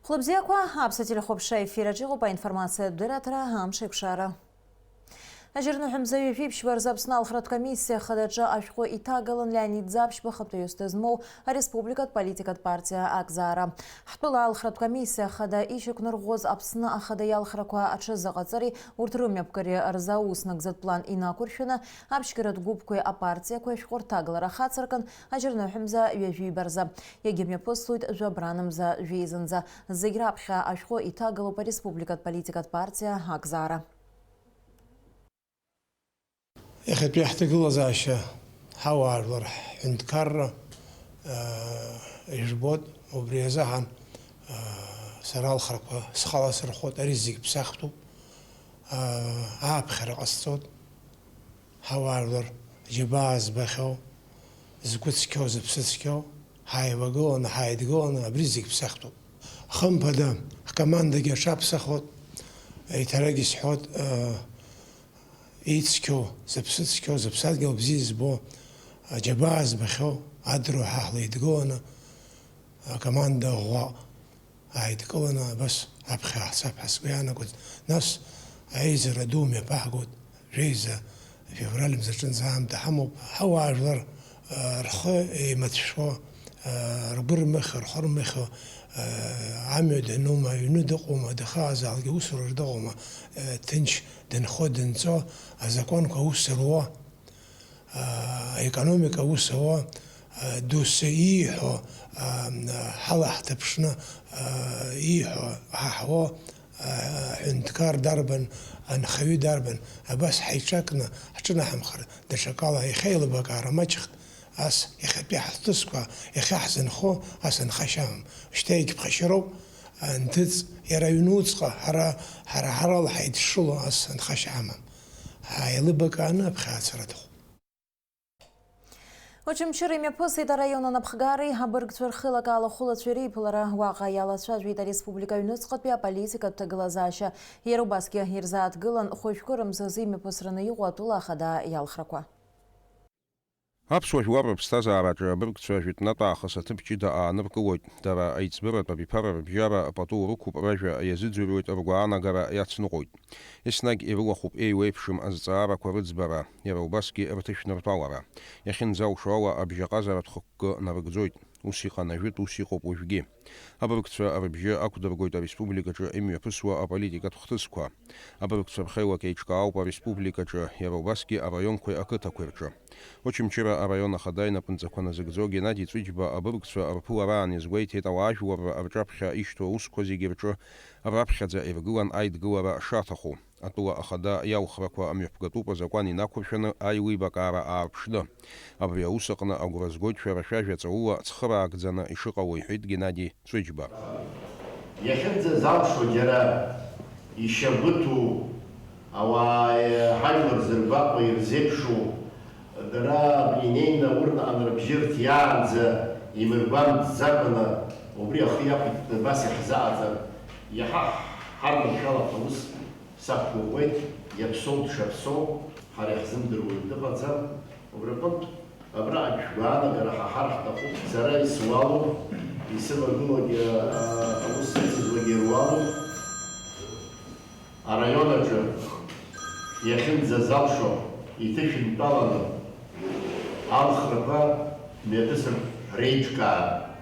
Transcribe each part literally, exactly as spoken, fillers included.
Хәлыбзиақәа, аԥсуа телехәаԥшра ефираҿ иҟоуп аинформациатә дырраҭара Амш еиқәшара. Ажьырныҳәа мза ҩажәи ԥшьба рзы Аԥсны алхратә комиссиа хадаҿы ашәҟәы иҭагалан Леонид Ӡаԥшьба хатәы ҩыс дызмоу ареспубликатә политикатә партиа Акзаара. Ҳтәыла алхратә комиссиа хада ишьақәнарӷәӷәоз Аԥсны ахада иалхрақәа аҽазыҟаҵареи урҭ рымҩаԥгареи рзы аус нагӡатә план инақәыршәаны, аԥшьгаратә гәыԥқәеи апартиақәеи ашәҟәы рҭагалара хацыркын, ажьырныҳәа мза ҩажәи ҩба рзы. Иагьымҩаԥыслоит жәабран мза жәеизанӡа. Зегь раԥхьа ашәҟәы иҭагалоуп ареспубликатә политикатә партиа Акзаара. Иахьатәи ҳҭагылазаашьа, ҳауаажәлар, ҳҳәынҭқарра, аа, ижәбоит, убри азыҳәан, аа, сара алхрақәа схала сырхәоит, ари зегь ԥсахтәуп, аа, ааԥхьара ҟасҵоит, ҳауаажәлар џьабаа збахьоу, згәы цқьоу, зыԥсы цқьоу, ҳааивагыланы, ҳааидгыланы, абри зегь ԥсахтәуп. Хымԥада, ҳкомандагьы аҽаԥсахуеит, еиҭарак исҳәоит, аа, ицқьоу, зыԥсы цқьоу, зыԥсадгьыл бзиа збо, аџьабаа збахьоу, адруҳа ҳлеидгыланы, акоманда ӷәӷәа ааидкыланы абас аԥхьа ҳцап ҳәа сгәы иаанагоит. Нас аизара ду мҩаԥаҳгоит, жәеиза февраль мзаҿынӡа аамҭа ҳамоуп. Ҳауаажәлар, а, рхы еимаҭәшәо, а, ргәы рмыхьо, рхы рмыхьо, а, амҩа данума, аҩны дыҟоума, дахаазаалак аусураҿы дыҟоума, а, ҭынч дынхо-дынҵо, азакәанқәа аус руа, а, аекономика аус ауа, а, досу ииҳәо, а, ҳала ҳҭаԥшны, а, ииҳәо ҳаҳауа, а, аҳәынҭқар дарбан, анхаҩы дарбан, абас ҳаиҿакны ҳҿынаҳамхар, даҽакала иахьа еилыбакаара маҷхт, ас иахьатәи ҳхҭысқәа, иахьа ҳзынхо, ас анхашьа амам. Шьҭа егьԥхашьароуп, анҭыҵ, иара аҩнуҵҟа, ҳара, ҳара ҳарала ҳаидшыло, ас анхашьа амам. Ҳаилыбакааны аԥхьа ацара аҭахуп. Очамчыра имҩаԥысит араион анапхгареи абыргцәа рхеилакаала ахәылацәеи реиԥылара. Уаҟа иалацәажәеит ареспублика аҩныҵҟатәи аполитикатә ҭагылазаашьа. Иара убасгьы ирзааҭгылан хәажәкы рымзазы имҩаԥысраны иҟоу атәыла ахада иалхрақәа. Аԥсуа жәлар рыԥсҭазаараҿы абыргцәа жәытәнатә аахыс аҭыԥ ҷыда ааныркылоит. Дара аиҵбыратә абиԥара рыбжьара пату рықәуп, ражәа иазыӡырҩуеит, ргәаанагара иацныҟәоит. Еснагь ирылахәуп еиуеиԥшым азҵаарақәа рыӡбара, иара убасгьы рҭышәныртәалара. Иахьынӡалшо ала, абжьаҟазаратә хықәкы нарыгӡоит. Ус иҟан ажәытә, ус иҟоуп уажәгьы. Абыргцәа рыбжьы ақәдыргоит ареспубликаҿы имҩаԥысуа аполитикатә хҭысқәа. Абыргцәа рхеилак еиҿкаауп ареспубликаҿы, иара убасгьы араионқәеи ақыҭақәеи рҿы. Очамчыра араион ахада инапынҵақәа назыгӡо Геннади Ҵәыџьба абыргцәа рԥылараан иазгәеиҭеит ауаажәларра рҿаԥхьа ишьҭоу аусқәа зегьы рҿы раԥхьаӡа иргылан аидгылара шаҭаху. Атәыла ахада иалхрақәа мҩаԥгатәуп азакәан инақәыршәаны аилибакаара аарԥшны. Абри аус аҟны агәра згоит шәара шәажәа ҵаула цхыраагӡаны ишыҟало, иҳәеит Геннади Ҵәыџьба. Иахьынӡазалшо џьара ишьагәыҭу ауаа ҳажәлар зыргәаҟуа ирзеиԥшу, дара абри инеины урҭ анрыбжьы рҭиаанӡа имыргәамҵӡакәаны убри ахы иақәиҭтәны абас иаҳзааӡар, иаҳа ҳарманшәалап аус. Сақәгәыӷуеит, иаԥсоу дшаԥсоу ҳара иаҳзымдыруа дыҟаӡам. Убри аҟынтә, абраҟагь шәгәаанагара ҳаҳар ҳҭахуп. Сара исуалуп, исывагылоугьы, а, аус сыцызуагьы ируалуп. Араион аҿы иахьынӡазалшо иҭышәынтәаланы алхрақәа мҩаԥысыр реиҿкаара.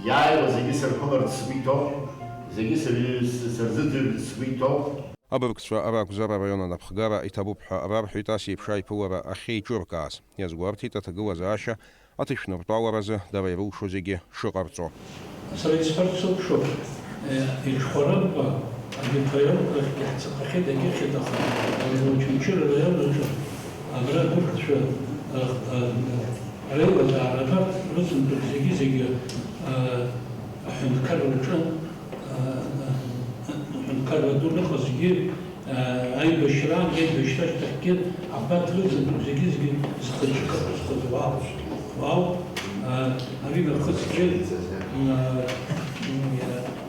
Иааиуа зегьы сырԥыларц сгәы иҭоуп, зегьы сырҩ-, сырзыӡырҩырц сгәы иҭоуп. Абыргцәа ракәзар, араион анапхгара иҭабуп ҳәа рарҳәеит ас еиԥш аиԥылара ахьеиҿыркааз. Иазгәарҭеит аҭагылазаашьа аҭышәныртәаларазы дара ирылшо зегьы шыҟарҵо. Сара исҳәарц сылшоит, э, иҽхәарамкәа, абиԥаиоркахьгьы ҳцахахьеит, егьырхьеит, аха Очамчыра араион аҿы абра абыргцәа, э, э, реилазаара абарҭ рыцынтәык зегьы-зегьы, э, аҳәынҭқарраҿы, э, э, аҳәынҭқарра ду ныҟазгьы, Аибашьраангьы, аибашьра ашьҭахьгьы абарҭ рыцынтәык зегьы-зегьы зхы-, зхы зуа ауп. Ари нахысгьы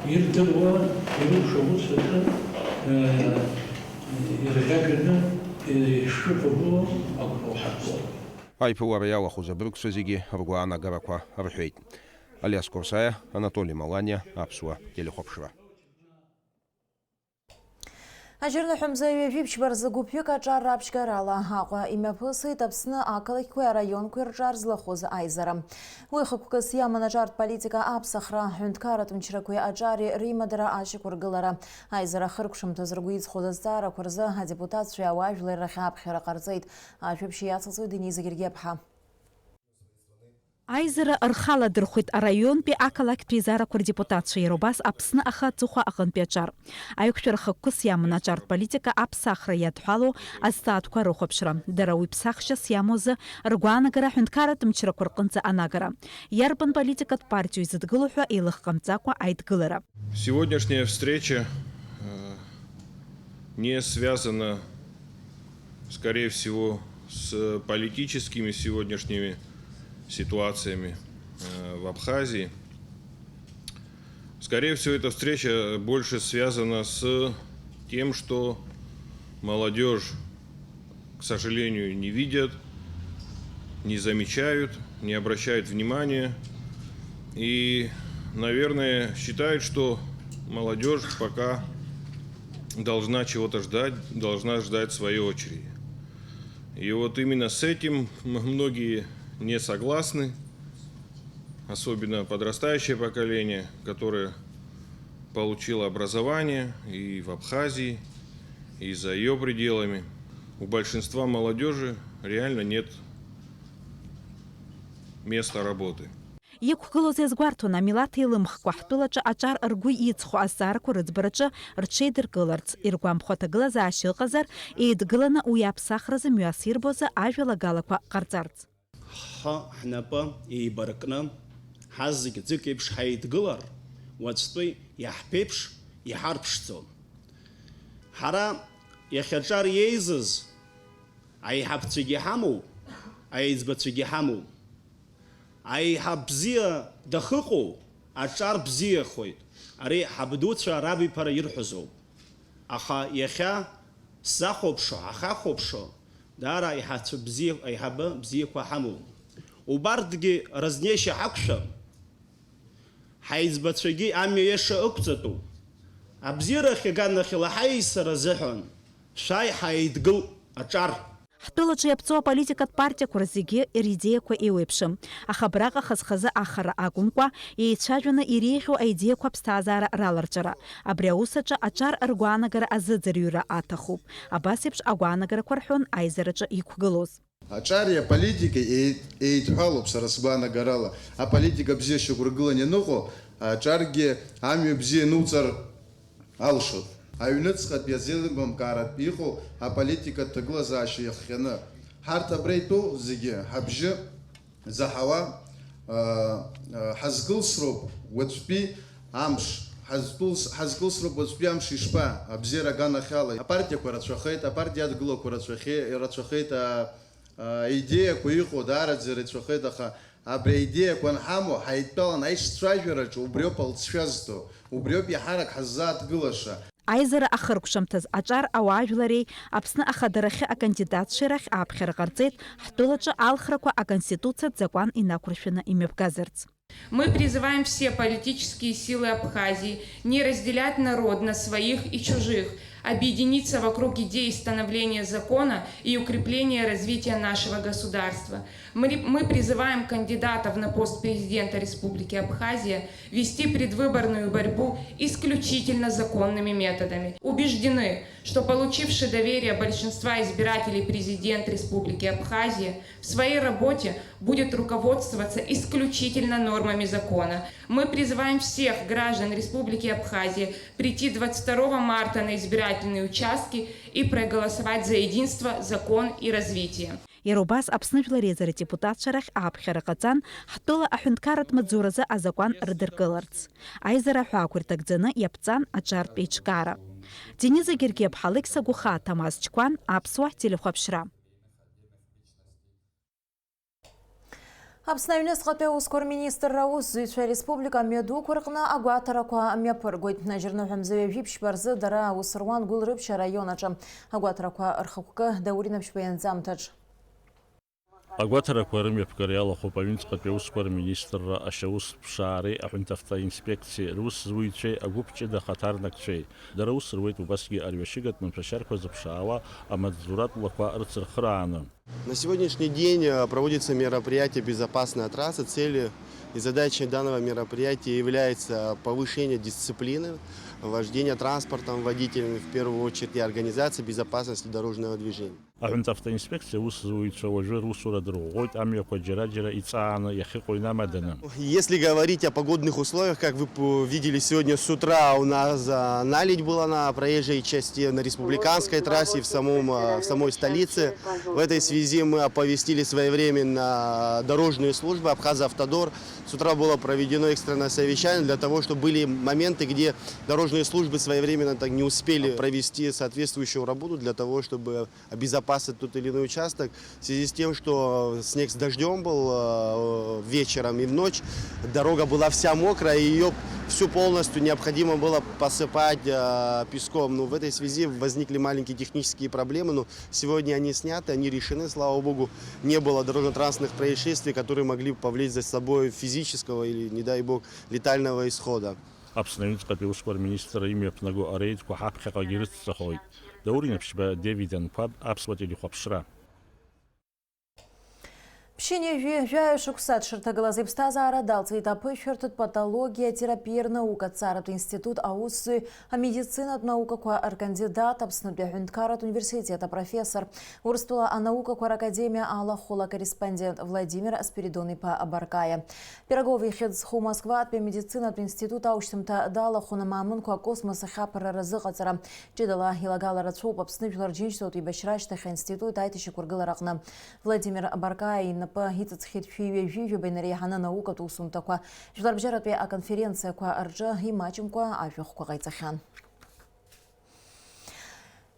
ирдыруа, ирылшо аус аҿы ирӷьаӷьаны ишшәықәгылоу агәра уҳарԥсоит. Аиԥылара иалахәыз абыргцәа зегьы ргәаанагарақәа рҳәеит. Алиас Корсаиа, Анатоли Маланиа, Аԥсуа телехәаԥшра. Ажьырныҳәа мза ҩажәи ԥшьба рзы гәыԥҩык аҿар раԥшьгарала Аҟәа имҩаԥысит Аԥсны ақалақьқәеи араионқәеи рҿар злахәыз аизара. Уи хықәкыс иаман аҿартә политика аԥсахра, аҳәынҭқарратә мчрақәеи аҿари реимадара ашьақәыргылара. Аизара ахыркәшамҭаз ргәы иҵхоз азҵаарақәа рзы адепутатцәеи ауаажәлари рахь аԥхьара ҟарҵеит. Ажәабжь иацылҵоит Дениза Гергиаԥҳа. Аизара рхы аладырхәит араионтәи ақалақьтә еизарақәа рдепутатцәа, иара убас Аԥсны ахы аҵыхәа аҟынтәи аҿар. Аиқәшәара хықәкыс иаман аҿартә политика аԥсахра иадҳәалоу азҵаатәқәа рыхәаԥшра. Дара уи ԥсахшьас иамоу азы ргәаанагара аҳәынҭқарратә мчрақәа рҟынӡа анагара. Иарбан политикатә партиоу изыдгыло ҳәа еилыхҟамҵакәа аидгылара. Сегодняшняя встреча, э, не связана, скорее всего, с политическими сегодняшними ситуациями, э, в Абхазии. Скорее всего, эта встреча больше связана с тем, что молодёжь, к сожалению, не видят, не замечают, не обращают внимания. И, наверное, считают, что молодёжь пока должна чего-то ждать, должна ждать своей очереди. И вот именно с этим м-, многие не согласны, особенно подрастающее поколение, которое получило образование и в Абхазии, и за её пределами. У большинства молодёжи реально нет места работы. Иқәгылоз иазгәарҭон, амилаҭ еилымхкәа, ҳтәылаҿы аҿар ргәы иҵхо азҵаарақәа рыӡбараҿы рҽеидыркыларц, иргәамԥхо аҭагылазаашьа ыҟазар, еидгыланы уи аԥсахразы мҩас ирбо азы ажәалагалақәа ҟарҵарц. Ҳхы ҳнапы еибаркны, ҳазегь ӡык еиԥш ҳаидгылар, уаҵәтәи иаҳԥеиԥш, иҳарԥшӡом. Ҳара иахьа аҿар иеизыз аиҳабцәагьы ҳамоуп, аиҵбацәагьы ҳамоуп. Аиҳаб бзиа дахыҟоу аҿар бзиахоит. Ари ҳабдуцәа рабиԥара ирҳәозоуп. Аха иахьа сзахәаԥшуа, ҳахьахәаԥшуа, даара аиҳабцәа бзиа, аиҳабы бзиақәа ҳамоуп. Убарҭгьы разнеишьа ҳақәшәам. Ҳаиҵбацәагьы амҩа иаша ықәҵатәуп. Абзиарахь аганахьала ҳаиасра азыҳәан шәааи ҳаидгыл аҿар. Ҳтәылаҿы иаԥҵоу аполитикатә партиақәа рзегьы ридеиақәа еиуеиԥшым. Аха абраҟа хаз-хазы ахара акәымкәа, еицәажәаны иреиӷьу аидеиақәа аԥсҭазаара раларҵәара. Абри аус аҿы аҿар ргәаанагара азыӡырҩра аҭахуп. Абас еиԥш агәаанагарақәа рҳәон аизараҿы иқәгылоз. Аҿари аполитикеи еи-, еидҳәалоуп, сара сгәаанагарала. Аполитика бзиа шьақәыргылан ианыҟоу, аҿаргьы амҩа бзиа иануҵар алшоит. Аҩныҵҟатәи азеилымкааратә иҟоу аполитикатә ҭагылазаашьа иахҟьаны. Ҳарҭ абра итәоу зегьы ҳабжьы заҳауа, а, а, ҳазкылсроуп уаҵәтәи амш, ҳазкылс-, ҳазкылсроуп уаҵәтәи амш ишԥа, абзиара аганахьала. Апартиақәа рацәахеит, апартиа адгылақәа рацәахе-, рацәахеит, а, а, аидеиақәа иҟоу даараӡа ирацәахеит, аха абри аидеиақәа анҳамоу, ҳаидтәалан аишцәажәараҿы убриоуп алҵшәа зҭо, убриоуп иаҳарак ҳаззааҭгылаша. Аизара ахыркәшамҭаз аҿар ауаажәлареи Аԥсны ахадарахьы акандидатцәеи рахь аԥхьара ҟарҵеит, ҳтәылаҿы алхрақәа аконституциатә закәан инақәыршәаны имҩаԥгазарц. Мы призываем все политические силы Абхазии не разделять народ на своих и чужих, объединиться вокруг идей становления закона и укрепления развития нашего государства. Мы ре-, мы призываем кандидатов на пост президента Республики Абхазия вести предвыборную борьбу исключительно законными методами. Убеждены, что получивший доверие большинства избирателей президент Республики Абхазия в своей работе будет руководствоваться исключительно нормами закона. Мы призываем всех граждан Республики Абхазия прийти двадцать второго марта на избирательные участки и проголосовать за единство, закон и развитие. Иара убас Аԥсны Жәлар Реизара адепутатцәа рахь ааԥхьара ҟаҵан, ҳтәыла аҳәынҭқарратә маҵзуразы азакәан рыдыркыларц. Аизара аҳәаақәа ирҭагӡаны иаԥҵан аҿартә еиҿкаара. Дениза Гергиаԥҳа, Алықьса Гәыхаа, Ҭамаз Чқәан, Аԥсуа телехәаԥшра. Аԥсны аҩныҵҟатәи аусқәа рминистрра аусзуҩцәа ареспублика амҩадуқәа рҟны агәаҭарақәа мҩаԥыргоит. Ажьырныҳәа мза ҩажәи ԥшьба рзы дара аус руан Гәылрыԥшь араион аҿы. Агәаҭарақәа рхықәкы Даур Инаԥшьба ианӡамҭаҿ. Агәаҭарақәа рымҩаԥгара иалахәуп аҩныҵҟатәи аусқәа рминистрра, ашьаус ԥшаареи аҳәынҭавтоинспекциеи рус зуҩцәеи агәыԥ ҷыда ахаҭарнакцәеи. Дара аус руеит убасгьы арҩашьыгатә мацәашьарқәа зыԥшаауа амаҵзуратә лақәа рыцырхырааны. На сегодняшний день, э, проводится мероприятие «Безопасная трасса». Целью и задачей данного мероприятия является повышение дисциплины вождения транспортом водителями, в первую очередь, и организация безопасности дорожного движения. Аҳәынҭавтоинспекциа аус зуҩцәа уажәы русура дырӷәӷәоит, амҩақәа џьара-џьара иҵааны иахьыҟоу инамаданы. Если говорить о погодных условиях, как вы п-, видели сегодня с утра, у нас, а, наледь была на проезжей части, на республиканской трассе, в самом, а, в самой столице. В этой связи мы оповестили своевременно дорожные службы, Абхазавтодор. С утра было проведено экстренное совещание для того, чтобы были моменты, где дорожные службы своевременно так не успели провести соответствующую работу для того, чтобы обезопасить тот или иной участок. В связи с тем, что снег с дождём был, э, вечером и в ночь, дорога была вся мокрая, и её всю полностью необходимо было посыпать, э, песком. Но в этой связи возникли маленькие технические проблемы, но сегодня они сняты, они решены, слава богу, не было дорожно-транспортных происшествий, которые могли повлечь за собой физического или, не дай бог, летального исхода. Аԥсны аҩныҵҟатәи аусқәа рминистрра имҩаԥнаго ареидқәа ҳаԥхьаҟагьы рыцҵахоит. Даур Инаԥшьба, Девид Анқәаб, Аԥсуа телехәаԥшра. Ԥшьынҩажәи жәаҩа шықәса дшырҭагылаз иԥсҭазаара далҵит аԥышәарҭатә патологиа терапиа рнаука ҭҵааратә институт аусзуҩ, амедицинатә наукақәа ркандидат, Аԥснытәи аҳәынҭқарратә университет апрофессор, Урыстәыла анаукақәа ракадемиа алахәыла акорреспондент Владимир Спиридон-иԥа Абаркаиа. Пирогов ихьӡ зху Москватәи амедицинатә институт аушьҭымҭа далахәын амаамынқәа акосмос ахь аԥырра рзыҟаҵара. Ҷыдала илагала рацәоуп Аԥсны Жәлар Џьынџьтәылатә еибашьра ашьҭахь аинститут аиҭашьақәыргылара аҟны. Владимир Абаркаиа инапы иҵыҵхьеит шәи ҩажәи жәаба инареиҳаны анаукатә усумҭақәа. Жәларбжьаратәи аконференциақәа рҿы имаҷымкәа ажәахәқәа ҟаиҵахьан.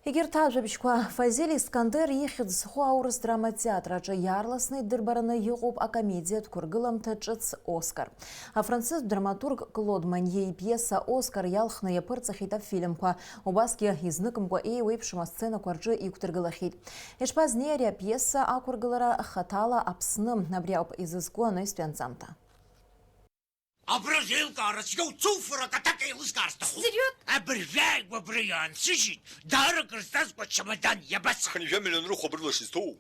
Егьырҭ ажәабжьқәа. Фазиль Искандер ихьӡ зху аурыс драматеатр аҿы иаарласны идырбараны иҟоуп акомедиатә қәыргыламҭа ҿыц Оскар. Афранцыз драматург Клод Манье ипиеса Оскар иалхны иаԥырҵахьеит афильмқәа. Убасгьы изныкымкәа еиуеиԥшым асценақәа рҿы иқәдыргылахьеит. Ишԥазнеи ари апиеса ақәыргылара? Хаҭала Аԥсны. Абри ауп изызку анаҩстәи анҵамҭа. Абра еилкаара цәгьоу цуфарак аҭак еилыскаар сҭахуп. Сериозно? Абыржәы ааигәа абра иаансыжьит, даара акыр зҵазкуа ачамадан, иабацо? Хынҩажәа миллион рыхә абрыла шизҭоу.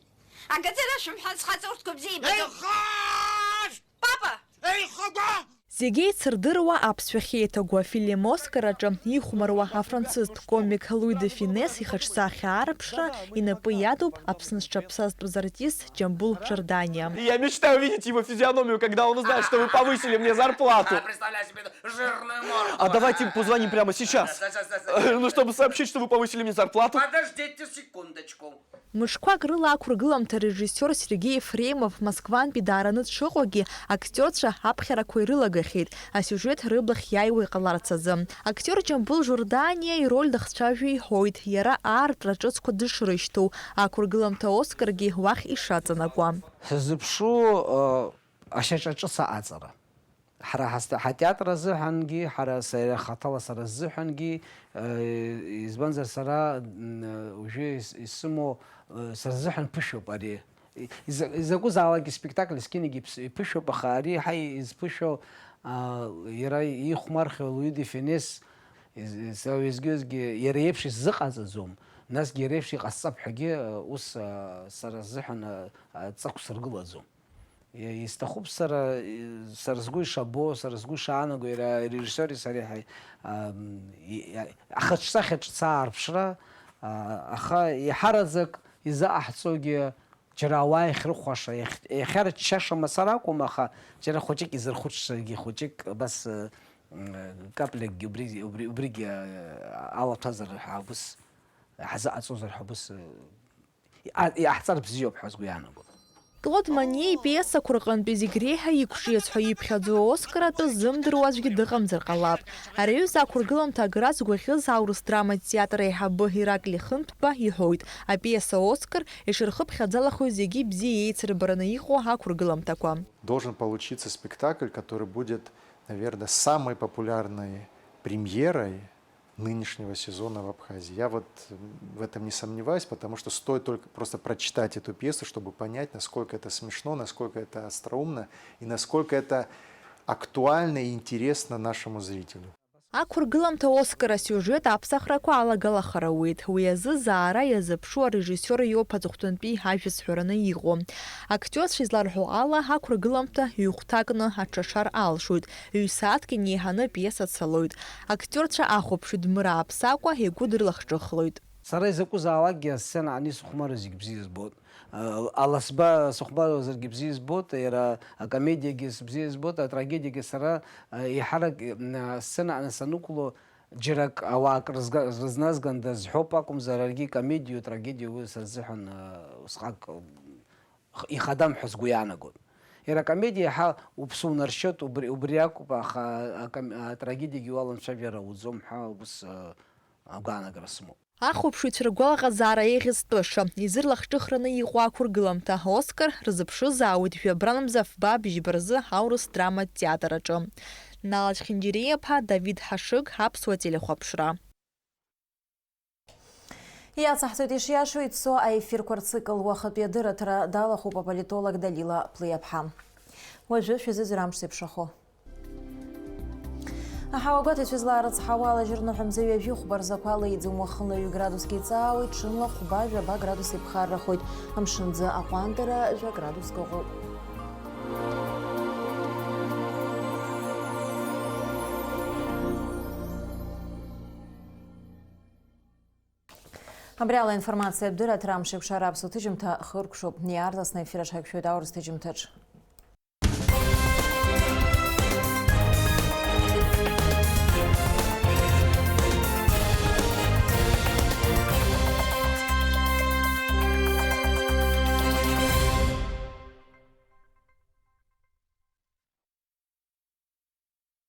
Агаӡара шәымҳәан, схаҵа урҭқәа бзиа ибаӡом. Еихаш! Папа! Еихагәа! Зегьы еицырдыруа аԥсшәа ахьеиҭагу афильм Оскар аҿы ихәмаруа афранцызтә комик Луи де Финес ихаҿсахьа аарԥшра инапы иадуп Аԥсны зҽаԥсазтәыз артист Џьамбул Џьорданиа. Я мечтаю увидеть его физиономию, когда он узнает, что вы повысили мне зарплату. А, представляю себе эту жирную морду. А давайте позвоним прямо сейчас. Да, да, да, да. Ну, чтобы сообщить, что вы повысили мне зарплату. Подождите секундочку. Мышқәак рыла ақәыргыламҭа режиссиор Сергеи Ефремов Москвантәи даараны дшыҟоугьы, актиорцәа аԥхьарақәа ирылагахьеит, асиужет рыблахь иааиуа иҟаларц азы. Актиор Џьамбул Џьорданиа ироль дахцәажәо иҳәоит, иара аартра ҿыцқәа дышрышьҭоу, ақәыргыламҭа Оскаргьы уахь ишаҵанакуа. Сыззыԥшу, э, ашьаҿа ҿыц аҟаҵара. Ҳара ҳаст-, ҳатеатр азыҳәангьы, ҳара сара хаҭала сара сзыҳәангьы, э, избанзар сара, м, уажәы ис-, исымоу, э, сара сзыҳәан ԥышәоуп ари. И-, иза-, изакәызаалак испектакль, сқьынагь иԥс-, иԥышәоуп, аха ари ҳа изԥышәоу, а, иара ихәмархьоу Луи де Финес, из-, из-, уеизгьы-уеизгьы иара иеиԥш исзыҟаҵаӡом, насгьы иара иеиԥш иҟасҵап ҳәагьы, э, ус, а, сара сзыҳәан, а, а, ҵакә сыргылаӡом. Исҭахуп сара, сара сгәы ишабо, сара сгәы ишаанаго, иара арежиссиори сареи ҳаи-, ам, и-, и-, ахаҿсахьа ҿыц аарԥшра, а, аха еиҳараӡак изаҟаҳҵогьы џьара ауаа иахьрыхәаша, иахь-, иахьарччаша мацара акәым, аха џьара хәыҷык изырхәыцшагьы хәыҷык абас, э, м, каплакгьы убри, убри, убригьы, э, алаҭәазар ҳәа абыс, ҳзыҟаҵозар ҳәа абыс, э, Иҟа-, иҟаҳҵар бзиоуп ҳәа сгәы иаанагом. Клод Маниа ипиесақәа рҟынтәи зегь реиҳа иқәҿиац ҳәа иԥхьаӡоу Оскар атәы ззымдыруа аӡәгьы дыҟамзар ҟалап. Ари аҩыза ақәыргыламҭа агара згәаӷьыз аурыс драматә театр аиҳабы Ираклий Хынтәба иҳәоит, апиеса Оскар ишырхыԥхьаӡалахоз зегьы бзиа еицырбараны иҟоу ақәыргыламҭақәа. Должен получиться спектакль, который будет, наверное, самой популярной премьерой нынешнего сезона в Абхазии. Я вот в этом не сомневаюсь, потому что стоит только просто прочитать эту пьесу, чтобы понять, насколько это смешно, насколько это остроумно и насколько это актуально и интересно нашему зрителю. Ақәыргыламҭа Оскар асиужет аԥсахрақәа алагалахара ауеит. Уи азы заара иазыԥшу арежиссиор иоуп аҵыхәтәантәи ажәа зҳәараны иҟоу. Актиорцәа изларҳәо ала, ақәыргыламҭа ҩ-хәҭакны аҽашар алшоит, ҩ-сааҭк инеиҳаны апиеса цалоит. Актиорцәа ахәаԥшҩы дмырааԥсакәа игәы дырлахҿыхлоит. Сара изакәызаалакгьы асцена аҟны исыхәмару зегь бзиа избоит. Аласба сыхәмаруазаргьы бзиа избоит, иара акомедиагьы бзиа избоит, атрагедиагьы. Сара еиҳарак асцена аҟны санықәло, џьарак ауаа акрызназгандаз ҳәоуп акәымзар, аргьы комедиоу трагедиоу уи сырзыҳәан усҟак ихадам ҳәа сгәы иаанагоит. Иара акомедиа иаҳа уԥсы унаршьоит, убри акәуп, аха атрагедиагьы уаламцәажәар ауӡом ҳәа ус агәаанагара сымоуп. Ахәаԥшыҩцәа ргәалаҟазаара еиӷьызтәыша, изырлахҿыхраны иҟоу ақәыргыламҭа Оскар рзыԥшызаауеит жәабранамза фба бжьба рзы аурыс драматә театр аҿы. Нала Чхинџьириа-иԥа, Давид Ҳашыг, Аԥсуа телехәаԥшра. Иацаҳҵоит ишиашоу ицо аефирқәа рцикл. Уахатәи адырраҭара далахәуп аполитолог Далила Плиаԥҳа. Уажәы шәазыӡырҩ амш зеиԥшрахо. Аҳауагәаҭаҩцәа злаарыцҳауа алажьырныҳәа мза ҩажәи хәба рзақәа леиӡом, уахынла ҩ градуск иҵаауеит, ҽынла хәба-жәаба градус иԥхаррахоит, амшын ӡы аҟәандара жәа градуск ыҟоуп. Абри ала аинформациатә дырраҭара амшеикәшара аԥсуа ҭыжьымҭа хыркәшоуп. Иаарласны аефир аҿы ҳаиқәшәоит аурыс ҭыжьымҭаҿ.